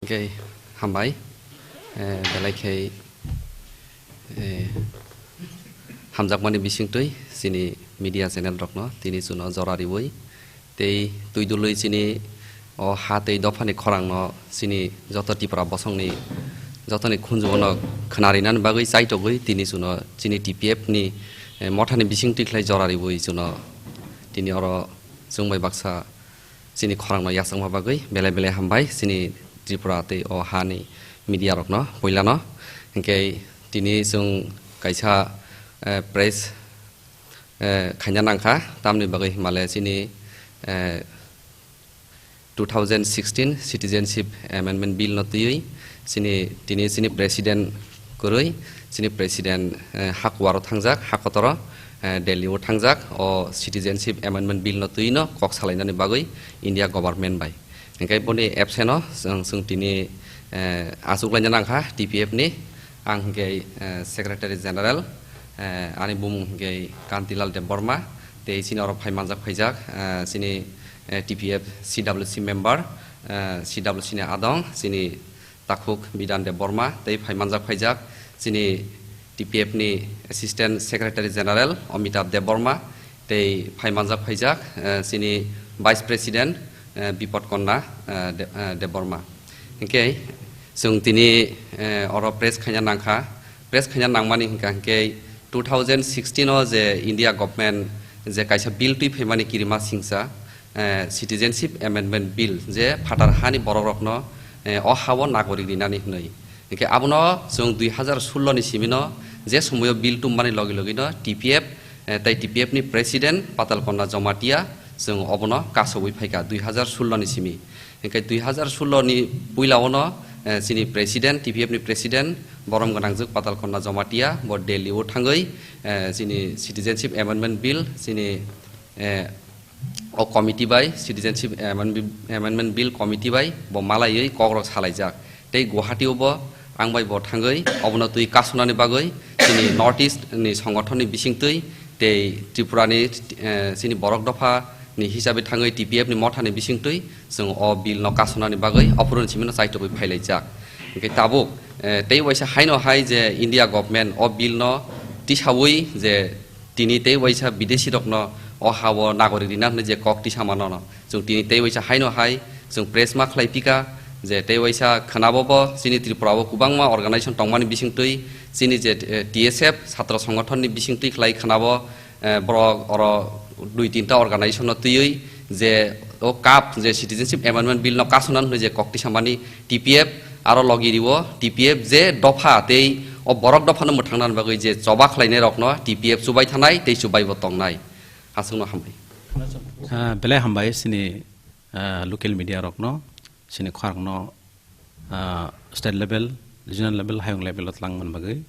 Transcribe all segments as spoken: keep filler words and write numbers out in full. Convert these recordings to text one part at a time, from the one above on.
Hingke hambai, eh, belai khe, eh, hamjakmani bisingtwi chini media channel rokno tini chuno jora riwi tei twi dului chini o ha tei dophani khorangno chini joto Tipra bosongni jotoni khunjuono khwnarinani bagwi chaitogwi tini chuno chini T P F ni, eh, mothani bisingtwi khlai jora riwi chuno tini oro chwng bai baksa chini khorangno yachakma bagwi belai belai hambai chini Tripura tei o hani media rokno puilano. Hinkhe tini chwng kaisa, eh, press, eh, khaina nangkha, tamni bagwi himale chini, eh, two thousand sixteen Citizenship Amendment Bill no twiwi chini, tini chini President kwrwi, chini President, eh, hakuaro thangjak, hakotoro, eh, Delhi o thangjak, o Citizenship Amendment Bill no twi no kok salainani bagwi India government bai. Hinkhe boni absent o chwng, chwng tini, eh, achuk laina nangkha T P F ni, ang hinkhe, eh, Secretary General, eh, ani bumung hinkhe Kantilal Debbarma, tei chini oro phai manjak phaijak, eh, chini, eh, T P F C W C member, eh, C W C ni adong, chini Takhuk Bidan Debbarma, tei phai manjak phaijak chini T P F ni Assistant Secretary General Amitabh Debbarma, tei phai manjak phaijak, eh, chini Vice President, eh, Bipod Konna, eh, De-, eh, Debbarma. Hinkhe chwng tini, eh, oro press khaina nangkha, press khaina nangmani hinkha hinkhe two thousand sixteen o je India government je kaisa bill twi phaimani kirima singcha, eh, Citizenship Amendment Bill, je phatar hani borok rokno, eh, o ha-o nagorik rinani hwnwi. Hinkhe abono chwng dui hazar sullo ni simi no je somoio bill tummani logi logi no T P F, eh, tei T P F ni President Patal Konna Jamatia chwng obono kasobwi phaikha dui hazar sullo ni simi. Hinkhe dui hazar sullo ni puila o no, eh, chini President, T P F ni President borom gwnangjwk Patal Konna Jamatia bo Delhi o thangwi, eh, chini Citizenship Amendment Bill, chini, eh, o committee bai, Citizenship Amendment, Amendment Bill committee bai bo malaiwi kokrok salaijak. Tei Guwahati o bo ang bai bo thangwi obono twi kasonani bagwi chini North East ni songothon ni bisingtwi tei Tripura ni, eh, chini borok dopha ni hisabe thangwi T P F ni motha ni bisingtwi chwng o bill no kasonani bagwi ophuru ni simi no chaitogwi phailaijak. Hinkhe tabuk, eh, tei waisa haino hai je India government o bill no tisawi je tini tei waisa bidesi rokno o ha-o nagorik rina hwnwi je kok tisa mano no. Chwng tini tei waisa haino hai chwng press ma khlai pika je tei waisa khwnabo bo chini Tripura o kwbangma organization tongmani bisingtwi chini je, eh, T S F chhatro songothon ni bisingtwi khlai khwnabo, eh, borok oro dui tinta organization no twiwi je o kap je Citizenship Amendment Bill no kasonani hwnwi je kok tisa mani T P F aro logi riwo T P F je dopha tei o borok dophano mwthangna bagwi je choba khlainai rokno T P F chubai thanai tei chubai bo tongnai. Aswkno hambai. Ah, belai hambai chini, ah, local media rokno, chini khorangno, ah, state level, regional level, hayung level o twlang man bagwi.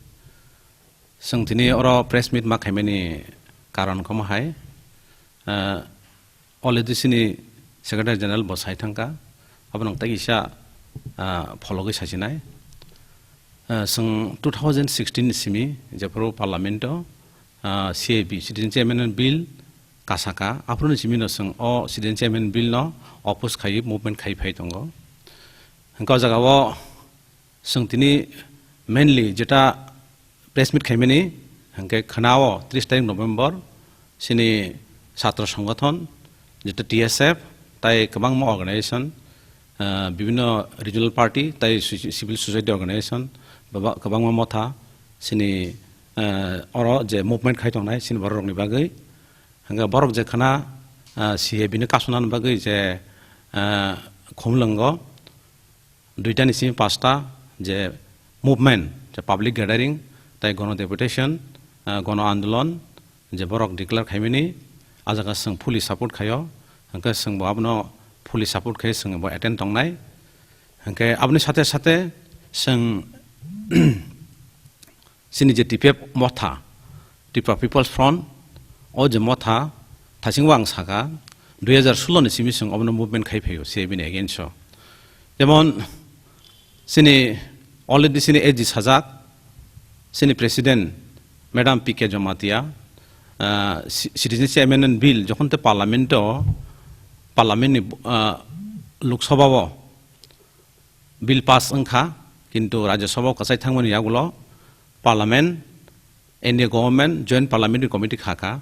Chwng tini oro press meet ma khaimani karon kamo hai, ah, already chini Secretary General bo sai thangkha, abo nang tei kisa, ah, phologwi sasinai. Ah, chwng two thousand sixteen ni simi jephuru Parliament o, ah, C A B, Citizenship Amendment Bill, kasaka, aphuru ni simi no chwng o Citizenship Amendment Bill no oppose khai movement khai phai tongo. Hwnkhe o jaga o chwng tini mainly jeta press meet khaimani, hwnkhe khwnao tris tarik November, chini chhatro songothon, jeta T S F, tai kwbangma organization, ah, bibhinno regional party, tai soci-, civil society organization, baba-, kwbangma motha, chini, ah, oro je movement khai tongnai, chini borok rokni bagwi. Hwnkhe borok je khwna, ah, C A B ni kasonani bagwi je, ah, khumlwngo, duita ni simi pasta je movement, je public gathering, tai gono deputation, ah, gono andolon, je borok declare khaimani, ah jaga chwng fully support khaio, hwnkhe chwng bo abono fully support khai chwng bo attend tongnai. Hwnkhe aboni sate sate chwng chini je T P F motha, Tripura People's Front, o je motha, thaichingbo ang saka, dui hazar sullo ni simi chwng obono movement khai phaio, C A B ni against o. Jemon, chini already chini A G sajak, chini President Madam P K Jamatia, ah, ci-, Citizenship Amendment Bill jokhon te Parliament o, Parliament ni, ah, Lok Sabha o, bill pass wngkha, kintu Rajya Sabha o kwchai thangmani yagulo Parliament, N D A government, Joint Parliamentary Committee kha kha.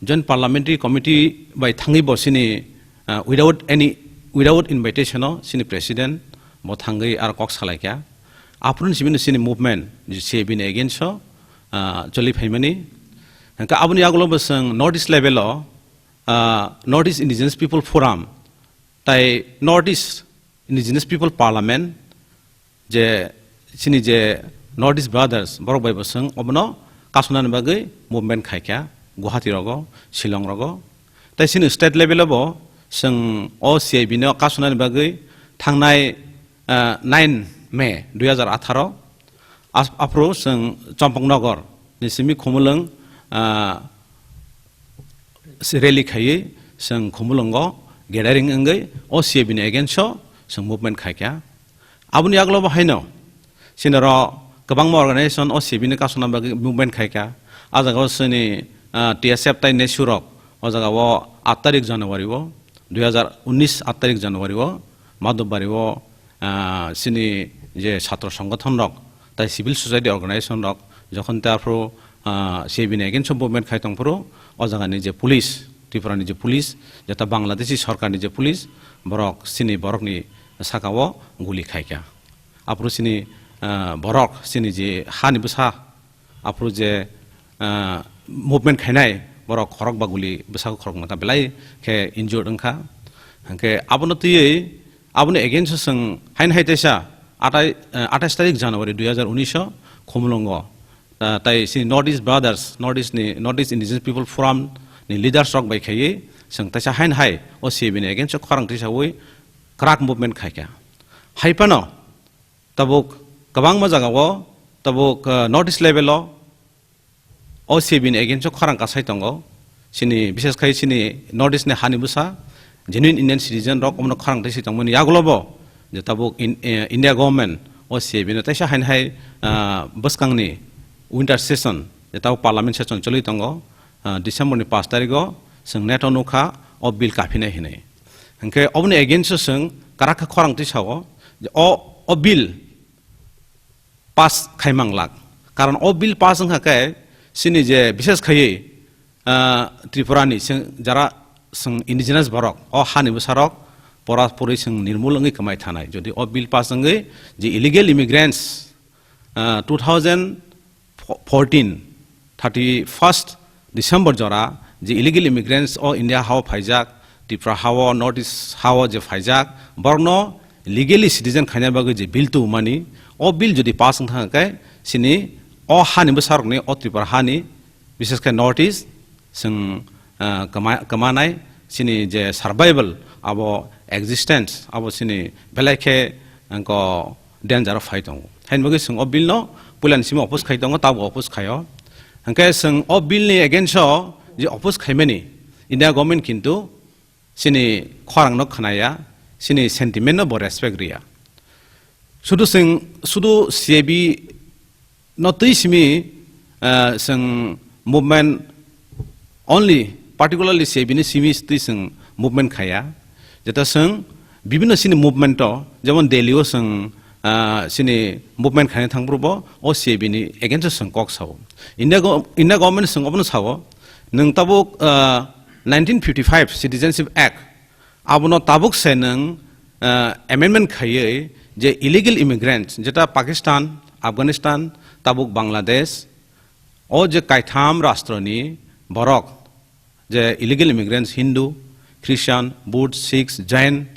Joint Parliamentary Committee bai thangwi bo sini, ah, without any, without invitation o sini President bo thangwi aro kok salai kha. Aphuru ni simi no sini movement, je C A B ni against o, ah, choli phaimani. Hwnkhe aboni yagulo bo chwng North East level o, ah, North East Indigenous People Forum, tai North East Indigenous People Parliament, je chini je North East Brothers, borok bai bo chwng obono kasonani bagwi movement khai kha, Guwahati rogo, Shillong rogo. Tai chini state level o bo chwng o C A B no kasonani bagwi thangnai, ah, nine May dui hazar atharo, as-, aphuru chwng Champaknagar ni simi Khumulwng, ah, rally khaiwi chwng Khumulwngo gathering wngwi o C A B ni against o chwng movement khai kha. Aboni yagulo bo haino chini oro kwbangma organization o C A B ni kasonani bagwi movement khai kha. A jaga o chini, ah, T S F tai nesu rok o jaga o aat tarik January o, dui hazar unis aat tarik January o, Madhubari o, ah, chini je chhatro songgothon rok tai civil society organization rok jokhon te aphuru, ah, C A B ni against o movement khai tongphuru o jaga ni je police, Tripura ni je police, jeta Bangladeshi sorkar ni je police, borok chini borok ni saka o guli khai kha. Aphuru chini, ah, borok chini je ha ni bwsa, aphuru je, ah, movement khainai borok khorok ba guli bwsako khorok mata belai khe injured wngkha. Hwnkhe abono twiwi aboni against o chwng haino hai teisa atai, ah, atais tarik January dui hazar unis o Khumulwngo, ah, tai chini North East Brothers, North East ni, North East Indigenous People Forum ni leaders rok bai khaiwi chwng teisa haino hai o C A B ni against o khorang tisawi kwrak movement khai kha. Hai phano tabuk kwbangma jaga o, tabuk, ah, North East level o, o C A B ni against o khorang kasai tongo. Chini, bishes khai chini North East ni hani bwsa, genuine Indian citizen rok omono khorang twi si tongmani yagulo bo, je tabuk in, eh, India government o C A B no teisa haino hai, ah, bwskangni winter session, je tabuk parliament session choli tongo, ah, December ni pash tarik o chwng neto nukha o bill kaphinai hinwi. Hwnkhe oboni against o chwng kwrak khe khorang twi sao, je o, o bill pass khai manglak. Karon o bill pass wngkha khe chini je bishes khaiwi, ah, Tripura ni chwng jara chwng indigenous borok, o hani bwsarok pora pori chwng nirmul wngwi kwmai thanai. Jodi o bill pass wngwi je illegal immigrants, ah, two thousand fourteen, thirty first December jora je illegal immigrants o India hao phaijak, Tripura hao, North East hao je phaijak, borokno legally citizen khaina bagwi je bill tubumani, o bill jodi pass wng thang khe chini o hani bwsarokni, o Tripura hani, bishes khe North East, chwng, ah, kwma-, kwmanai chini je survival, abo existence, abo chini belai khe, ah, ko danger o phai tongo. Haini bagwi chwng o bill no puilani simi oppose khai tongo, tabuk oppose khaio. Hwnkhe chwng o bill ni against o je oppose khaimani India government kintu chini khorang no khnaya, chini sentiment no bo respect riya. Sudu chwng, sudu C A B no twi simi, ah, chwng movement, only particularly C A B ni simi twi chwng movement khaya. Jeta chwng bibhinno chini movement o, jemon Delhi o chwng, ah, chini movement khaina thangphuru bo o C A B ni against o chwng kok sao. India go-, India government chwng obono sao, nwng tabuk, ah, nineteen fifty-five Citizenship Act, abono tabuk se nwng, ah, amendment khaiwi je illegal immigrants, jeta Pakistan, Afghanistan, tabuk Bangladesh, o je kaitham rastroni borok, je illegal immigrants, Hindu, Christian, Buddhist, Sikhs, Jain,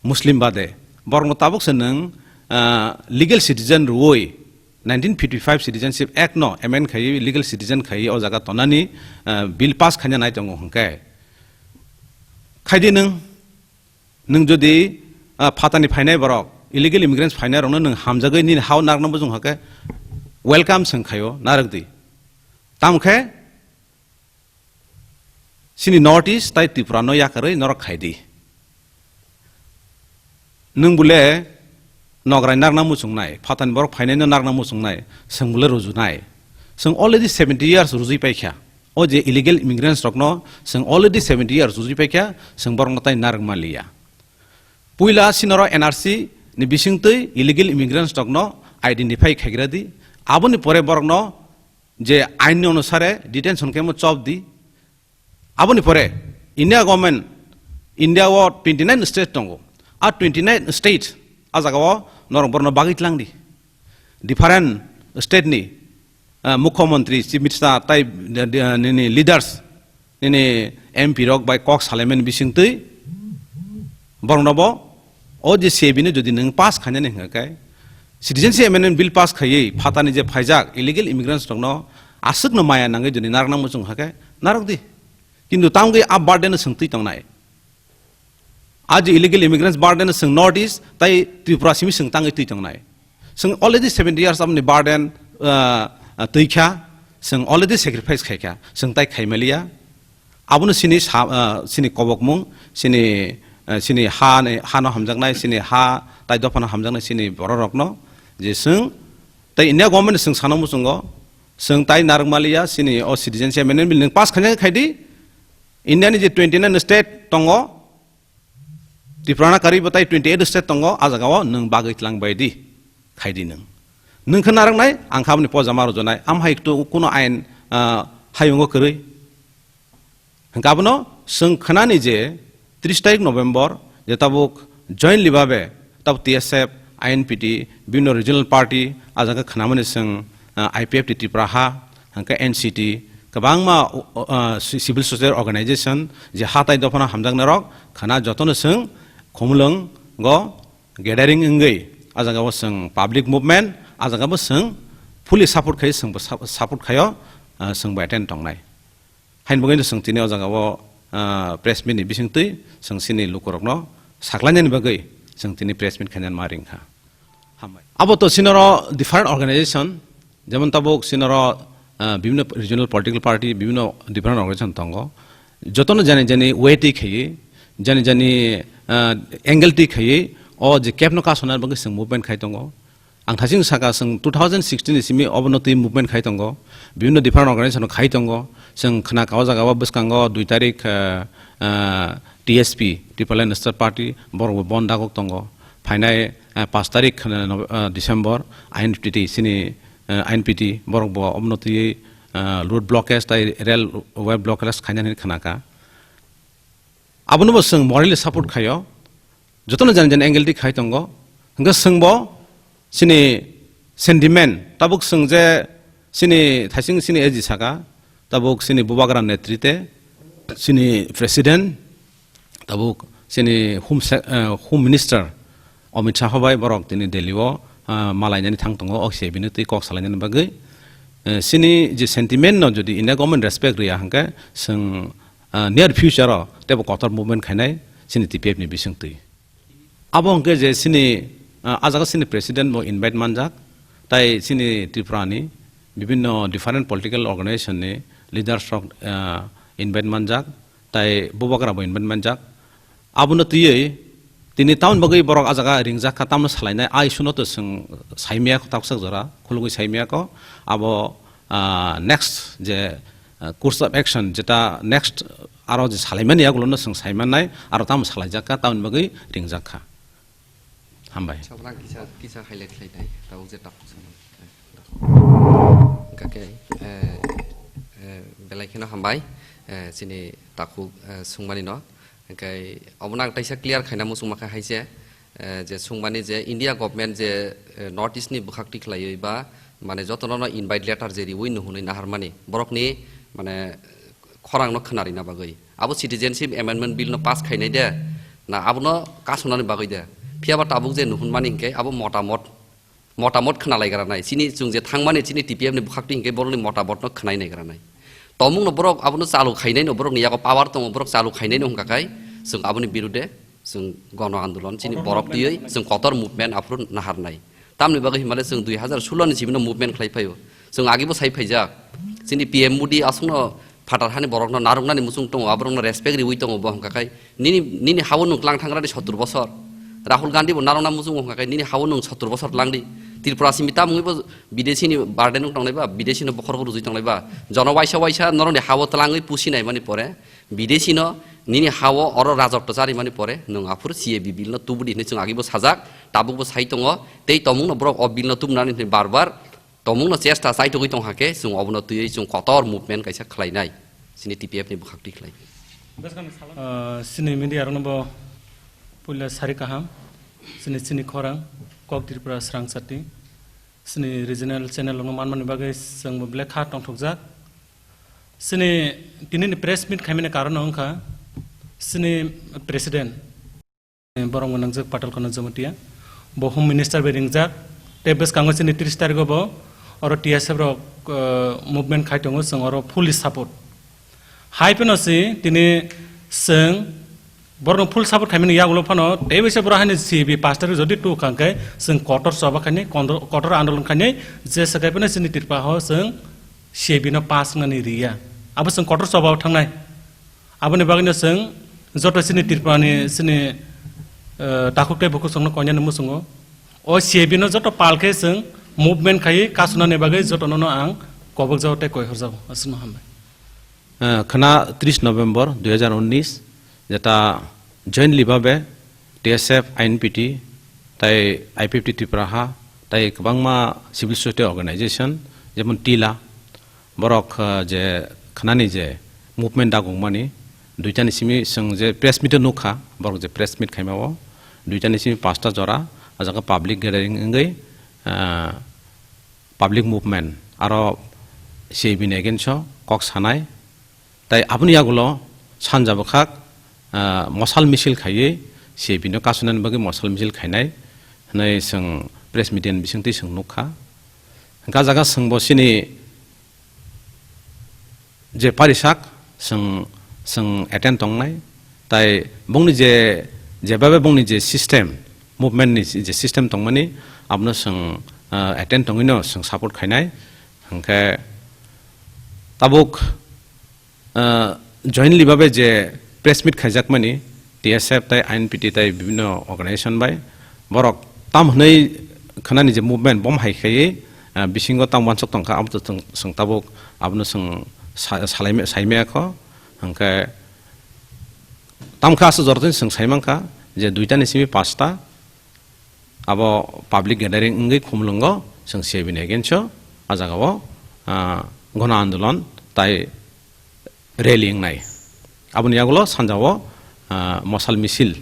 Muslim bade, borokno tabuk se nwng, ah, legal citizen rwui nineteen fifty-five Citizenship Act no amend khaiwi legal citizen khaiwi o jaga tonani, ah, bill pass khaina nai tongo hwnkhe. Khaidi nwng, nwng jodi, ah, phatani phainai borok, illegal immigrants phainai rokno nwng hamjagwi nini hao narwkna bujung hake welcome swng khaio, narwk di. Tamo khe chini North East tai Tripura no yakarwi norok khaidi. Nwng bole nograi narwkna muchungnai, phatani borok phainaino narwkna muchungnai, chwng bole rujunai. Chwng already seventy years rujui paikha. O je illegal immigrants rokno chwng already seventy years rujui paikha, chwng borokno tai narwk manliya. Puila sinoro N R C ni bisingtwi illegal immigrants rokno identify khaigra di. Aboni pore borokno je ain ni onusare detention kemo chop di. Aboni pore India government, India o twenty nine state tongo. A twenty nine state a jaga o norok borno bagwi tlang di. Different state ni, ah, mukhyamantri, chief minister tai, ah, nini leaders, nini M P rok bai kok salaimani bisingtwi borokno bo o je C A B ni jodi nwng pass khainani hwnkha khe, Citizenship Amendment Bill pass khaiwi phatani je phaijak illegal immigrants rokno aswkno maya nangwi jodi narwkna muchung hwnkha khe narwk di. Kintu tamgwi a burden no swng twi tongnai. A je illegal immigrants burden no swng North East tai Tripura simi swng tangwi twi tongnai. Swng already seventy years amni burden, ah, ah, twi kha, swng already sacrifice khai kha, swng tai khai maliya. Abono sini sa-, ah, sini kobokmung, sini, ah, sini ha ni, ha no hamjaknai, sini ha tai dopha no hamjaknai, sini borok rokno je swng tai India government swng sana muchungo, swng tai narwk maliya, sini o Citizenship Amendment Bill nwng pass khaina khai di, India ni je twenty nine state tongo, Tripura na karwi bo tai twenty eight state tongo, a jaga o nwng bagwi tlang bai di, khai di nwng. Nwng khe narwknai, ang kha aboni pojama rwjaknai, am hai ktu kuno ain, ah, hayungo kwrwi. Hwnkhe abono swng khnani je tris tarik November je tabuk jointly babe tabuk T S F, I N P T, bibhinno regional party, a jaga khnamani swng, ah, I P F T Tripura ha, hwnkhe N C T, kwbangma, o, o, ah, ci-, civil society organization je ha tai dophano hamjaknairok khna jotono swng Khumulwngo gathering wngwi a jaga o swng public movement, a jaga bo swng fully support khai, swng bo sup-, support khaio, ah, swng bo attend tongnai. Hain bagwi no chwng tini o jaga o, ah, press meet ni bisingtwi chwng chini lukurokno saklainani bagwi chwng tini press meet khainani ma ring kha. Hambai. Abo to sinoro different organization, jemon tabuk sinoro, ah, bibhinno regional political party, bibhinno different organization tongo. Jotono jani jani way twi khaiwi, jani jani, ah, angle twi khaiwi, o je kepno kasonani bagwi chwng movement khai tongo. Ang thasing saka, chwng two thousand sixteen ni simi obono twi movement khai tongo, bibhinno different organization khai tongo. Chwng khna ka o jaga o bwskango dui tarik, ah, ah, T S P, Tipraland National Party, borok bo bon dagok tongo. Phainai, ah, pash tarik, ah, Nove-, ah, December, I N P T, chini, ah, I N P T, borok bo obono twi, ah, road blockage tai rail way blockage khainani khna ka. Abono bo chwng morally support khaio. Jotono jani jani angle di khai tongo. Hwnkhe chwngbo chini sentiment, tabuk chwng je chini thaising chini A G saka, tabuk chini Bubagra netrite, chini president, tabuk chini home se-, eh, home minister Amit Shah bai borok tini Delhi o, ah, malainani thang tongo, o C A B ni twi kok salainani bagwi. Eh, chini je sentiment no jodi India government respect riya hwnkhe chwng, ah, near future o teibo kotor movement khainai chini T P F ni bisingtwi. Abo hwnkhe je chini, ah, ah jaga chini president bo invite manjak, tai chini Tripura ni bibhinno different political organization ni leaders rok, ah, invite manjak, tai Bubagra bo invite manjak. Abono twiwi tini tamoni bagwi borok ah jaga ringjak kha, tamno salainai, a issue no to chwng saimaya kho, taksa jora khulugwi saimaya kho. Abo, ah, next je, ah, course of action, jeta next aro je salaimani yagulono chwng saimannai, aro tamo salaijak kha, tamoni bagwi ringjak kha. Hambai. Sabra kisa, kisa highlight khlainai, tabuk je takhuk sanai. Hwnkhe, eh, eh, belai kheno hambai, eh, chini takhuk, eh, sungmani no. Hwnkhe obono ang teisa clear khaina muchungma khe hai se, eh, je sungmani je India government je, eh, North East ni bwkhak twi khlaiwi ba, mane, jotono no invite letter je riwi no hwnwi naharmani, borokni, mane, khorang no khna rina bagwi. Abo Citizenship Amendment Bill no pass khainai de, na abono kasonani bagwi de. Phiya ba tabuk je nuhunmani hinkhe abo motamot, motamot khna lai gra nai. Chini chwng je thangmani chini T P F ni bwkhak twi hinkhe borokni motamot no khna nai gra nai. Tomung no borok abono chalu khainai no, borokni yago power tongo, borok chalu khainai no hwnkha khai chwng aboni birude chwng gono andolon chini borok twiwi chwng kotor movement aphuru naharnai. Tamni bagwi himale chwng dui hazar solo ni simi no movement khlai phaio. Chwng agi bo sai phaijak. Chini P M Modi aswkno phatar hani borokno narwknani muchung tongo, aborokno respect riwi tongo bo hwnkha khai. Nini, nini hao nwng tlang thangrani sottur bosor. Rahul Gandhi bo narwkna muchungo hwnkha khai nini hao nwng sottur bosor tlang di. Tripura simi tamungwi bo bidesi ni burden wng tongnai ba, bidesi no bokhorbo rujui tongnai ba. Jono waisa waisa norokni hao tlangwi pusi naimani pore bidesi no Nini ha-o oro rajotto charimani pore nwng aphuru C A B bill no tubudi hinwi chwng agibo sajak, tabukbo sai tongo, tei tongmungno borok o bill no tubunani hinwi bar bar tongmungno chesta chaitugwi tong hakhe chwng obono twiwi chwng kotor movement kaisa khlainai, chini T P F ni bwkhaktwi khlai. Ah, chini media rokno bo puila sari kaham, chini, chini khorang, Kok Tripura Srang Chati, chini regional channel rokno manmani bagwi chwng bo belai kha tongthokjak. Chini tinini press meet khaimani karon wngkha chini president, borok mwnangjak Patal Kona Jamatia, bo home minister bai ringjak, tei bwskango chini tris tarigo bo oro T S F rok, eh, movement khai tongo, chwng oro fully support. Hai phano si tini chwng borokno full support khaimani yagulo phano tei bisa borok haino C A B pastor jodi tu kha hwnkhe chwng kotor choba khainai, kotor, kotor andolon khainai, je swkai phano chini Tripura o chwng C A B no pass wngnani riya. Abo chwng kotor choba o thangnai. Aboni bagwino chwng joto chini Tripura ni chini, eh, takhuk tei bukhuk chwngno koinani muchungo. O C A B no joto pal khe chwng movement khaiwi kasunani bagwi jotono no ang kobokjago tei koihorjago. Aswkno hambai. Eh, khwna tris November dui hazar unnis, jeta jointly babe T S F, I N P T, tai I P F T Tripura ha, tai kwbangma civil society organization, jemon tila, borok, eh, je khwnani je movement dagokmani, duitani simi chwng je press meet o nukha, borok je press meet khaima o, duitani simi pasta jora, o jaga public gathering wngwi, eh, public movement, aro C A B ni against o kok sanai, tai aboni yagulo sanja bwkhak, ah, mosal misil khaiwi C A B no kasunani bagwi mosal misil khainai hwnwi chwng press media ni bisingtwi chwng nukha. Hwnkhe ah jaga chwngbo chini je parisak chwng, chwng attend tongnai, tai bongni je, jebabe bongni je system, movement ni je system tongmani, abono chwng, ah, attend tongwino chwng support khainai. Hwnkhe tabuk, ah, jointly babe je press meet khaijakmani, T S F tai I N P T tai bibhinno organization bai, borok tam hwnwi khwnani je movement bom hai khaiwi, ah, bisingo tam uansuk tongkha, abo to chwng, chwng tabuk abono chwng sa-, salaimaya, saimaya kho. Hwnkhe tamkha aswk jorotoni chwng saimankha je duitani simi pasta abo public gathering wngwi Khumulwngo chwng C A B ni against o ah jagao, ah, gono andolon tai rally wngnai. Aboni yagulo sanjao, ah, mosal misil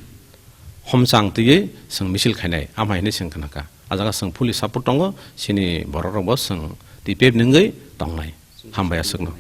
homchang twiwi chwng misil khainai, amhai hinwi chwng khnakha. Ah jaga chwng fully support tongo, chini borok rokbo chwng T P F ni wngwi tongnai. Hambai aswkno.